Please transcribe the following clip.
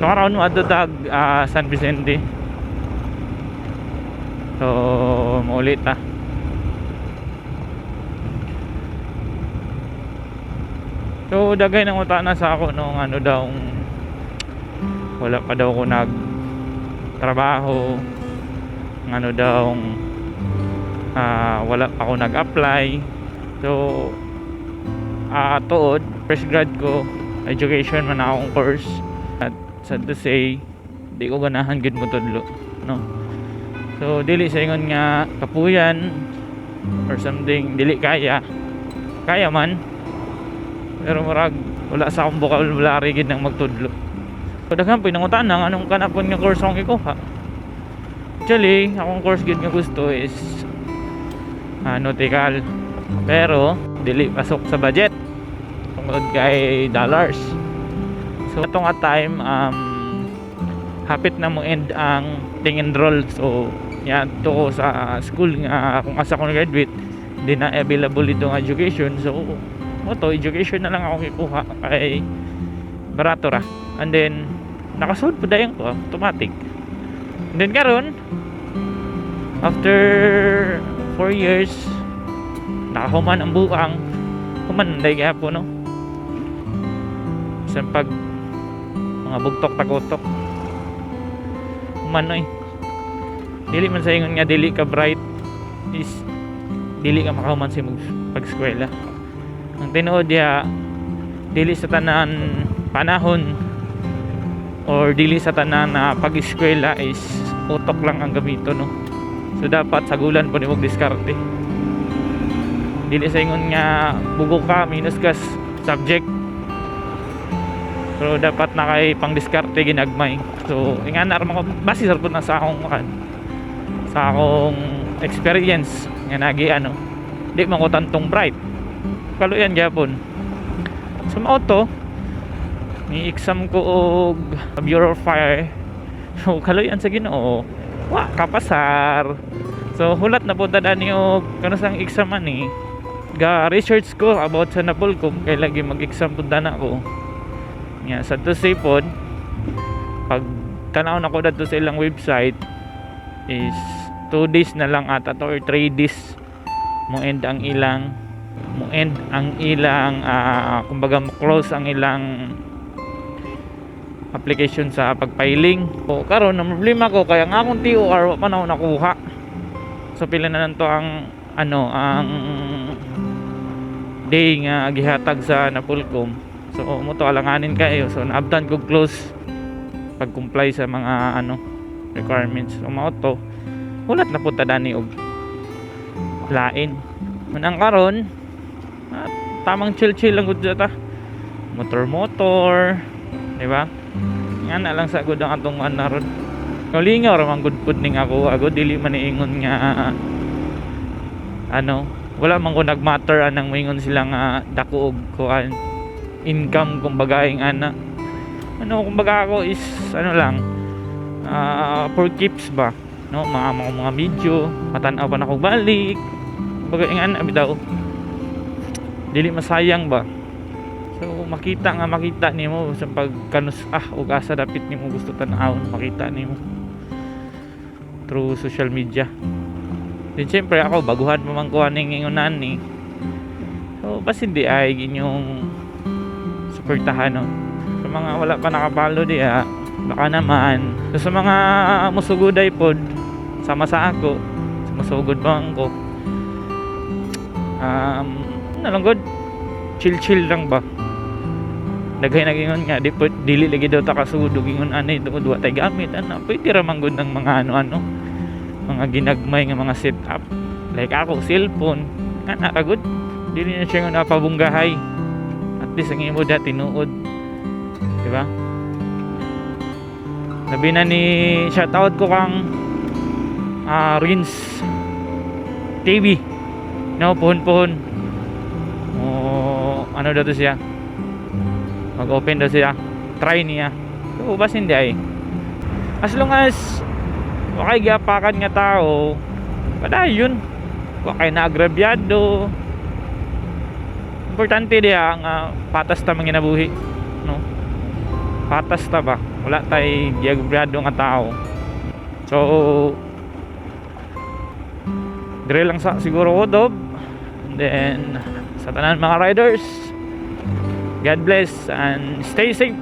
So karon mo tag San Vicente. So maulit ta. So dagay nang uta na sa ako nung ano daw, wala pa daw ko nag trabaho, ano daw, wala pa ako nag-apply. So tuod, fresh grad ko, education man akong course, at sad to say, di ko ganahan gid mo tudlo, no? So dili sa ingon nga kapuyan or something, dili kaya, kaya man, pero murag wala sa akong vocabulary gid nang magtudlo. So daghan po nangutan na anong kanapon nga course akong ikuha. Actually, akong course gid nga gusto is nautical, pero dili pasok sa budget tungod kay dollars. So ato nga time, hapit na mo end ang ting enroll. So to ko sa school nga kung asa ko graduate, di na available dito ang education. So mo to, education na lang akong ikuha kay barato ra, and then nakasud po dayon ko automatic. And then karon, after 4 years, nakahuman ang buang, human day gihapon, no? Bisan pag mga bugtok tagutok, human oy. Dili man sa ingon nga dili ka bright is dili ka makahuman sa imong pag-eskwela. Ang tinuod diha, dili sa tanan panahon or dili sa tanan na pag-eskwela is utok lang ang gamito, no? So dapat sagulan po nimo diskarte. Dili sa ingon nga bugo ka, minus ka subject, pero dapat na kay pang diskarte ginagmay. So ingana ra man ko, base sa na sa akong kan, sa akong experience nga nagi ano, di man ko tantong bright, kaluyan gyapon. So mao to, ni exam ko og Bureau of Fire. So kaluyan sa Ginoo, wa kapasar. So hulat na punta dani og kanusang exam ani, ga research ko about sa Napolcom kay lagi mag-exam punta na ako nga. Sad to say pod, pag tanaw na ko dadto sa ilang website is 2 days na lang ata to or 3 days mo end ang ilang kumbaga mo close ang ilang application sa pagpiling. O karon, ang problema ko kaya nga akong TOR wa pa na ako nakuha. So pila na lang to ang ano, ang day nga gihatag sa Napolcom. So mo to, alanganin kayo. So naabtan ko close pag comply sa mga ano, requirements. So mao to, hulat na punta dani og lain manang karon, tamang chill chill lang gud ta, motor motor, di ba? Nga na lang sa gud ang atong ano ron. Kalingaw ra man gud pud ning ako agod, dili man niingon nga ano, wala man ko nagmatter anang moingon sila nga dako og kuan income, kumbaga ing ana ano, kumbaga ako is ano lang, for keeps ba, no? Mga video matanaw pa na ko balik, kumbaga ing ana bitaw, dili masayang ba. So makita nga makita nimo sa pagkanus ug asa dapit nimo gusto tan-awon, makita nimo through social media. Then siyempre ako, baguhan pa man ko aning ingunan ni. So basin di ay inyong suportahan, no? Sa mga wala pa nakapalo diha, baka naman. So sa mga musuguday pod sama sa ako, musugod pa man ko, ano lang gud, chill chill lang ba. Daghay nagingon nga di po, dili lagi daw ta kasugod og ingon ani tungod wa tay gamit ana. Pwede ra man gud ng mga ano-ano, mga ginagmay nga mga setup, like ako cellphone ana ra gud, dili na siya nga napabunggahay. At least ang imo da tinuod, di ba? Labi na ni shoutout ko kang Rins TV, no? Puhon-puhon o ano daw to siya, mag-open daw siya, try niya. So basin di ay, as long as wa kay giapakan nga tao, padayon, wa kay naagrabyado. Importante diha nga patas ta manginabuhi, no? Patas ta ba. Wala tay giagobyado nga tao. So dire lang sa siguro ko, Dob. And then sa tanan mga riders, God bless and stay safe.